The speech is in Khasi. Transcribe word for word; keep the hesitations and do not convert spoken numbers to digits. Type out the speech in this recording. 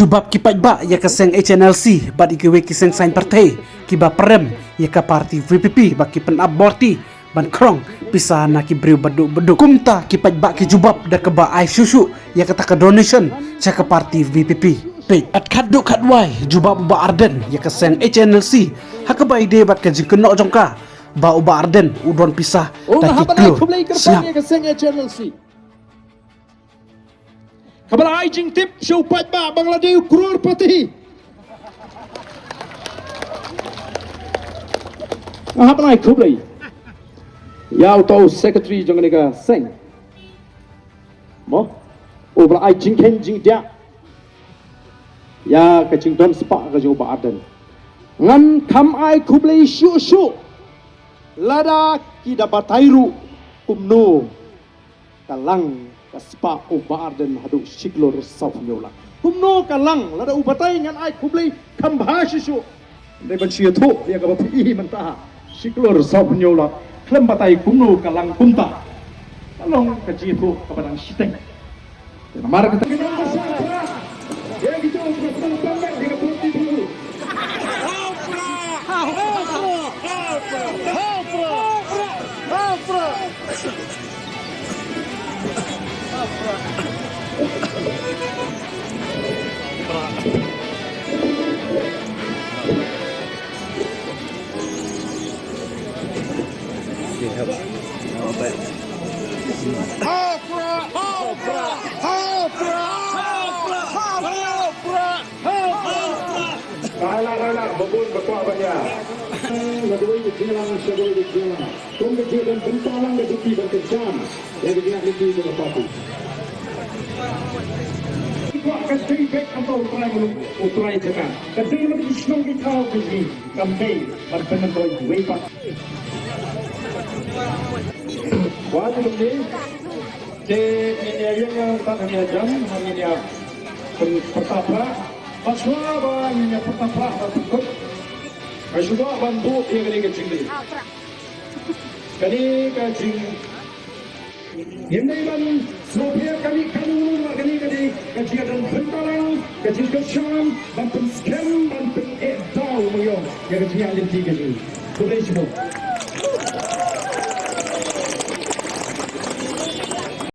Jubab ki paidbah ïa ka seng H N L C bad ïa kiwei ki seng saiñ pyrthei kiba pyrem ïa ka parti V P P ba ki pynap bor ti ban khrong pisa na ki briew baduk baduk. Kumta ki paidbah ki jubab da kaba ai shuh shuh ïa kata ka donation sha ka parti V P P. Peit, at khatduh khatwai jubab u Bah Ardent ïa ka seng H N L C ha kaba ïadei bad ka jingkynnoh jong ka ba u Bah Ardent u don pisa da ki klur sngap. Kaba la ai jingtip sha u paidbah ba nga la dei u crorepati. Nga hap ban ai khublei ïa uta u secretary jong kane ka seng, mo, uba la ai jingkheiñ jingdiah ïa ka jingdon spah ka jong u Bah Ardent. Ngan kham ai khublei shuh shuh lada ki da batai ruh kumno ka lang ka spah u Bah Ardent haduh shi klur saw phew hynñiew lak. Kumno ka lang, lada u batai ngan ai khublei kham bha shuh shuh. Dei ban shu ïathuh ïa kaba phi i mynta, shi klur saw phew hynñiew lak. Khlem batai kumno ka lang kumta. Ka long ka jingïathuh kaba dang shiteng. Namar kata Rai lah, rai lah, babun, bakwah, banya. Nga dei ka jingïalang, nga dei ka jingïalang. Kum ka jingïalang bynta lang ka jingïalang bynta jam. Ïa ka jingïalang bynta jam ka parti. Kwah ka jingïalang beit kam to u trai muluk, u trai jaka. Ka jingïalang bynta shnong ki thaw ka jingïalang kam beit ban pynmynta wei pat. Wa tu ni. Te ngin ïa ïeng ïa ta ngin ïa jam, ngin ïa pyn-, pyrta phra. Bad shuwa ba ngin ïa pyrta phra bad pynkut, nga shu kwah ban buh ïa kane ka jingdei. Kane ka jing-, ngim dei ban sngewphiah kane ka jingdei, kane ka dei ka jingdon bynta lang, ka jingkyrshan ban pynskhem, ban pyneh daw ma ïong ïa ka jingïaid lynti ka jong ngi. Khublei shibun.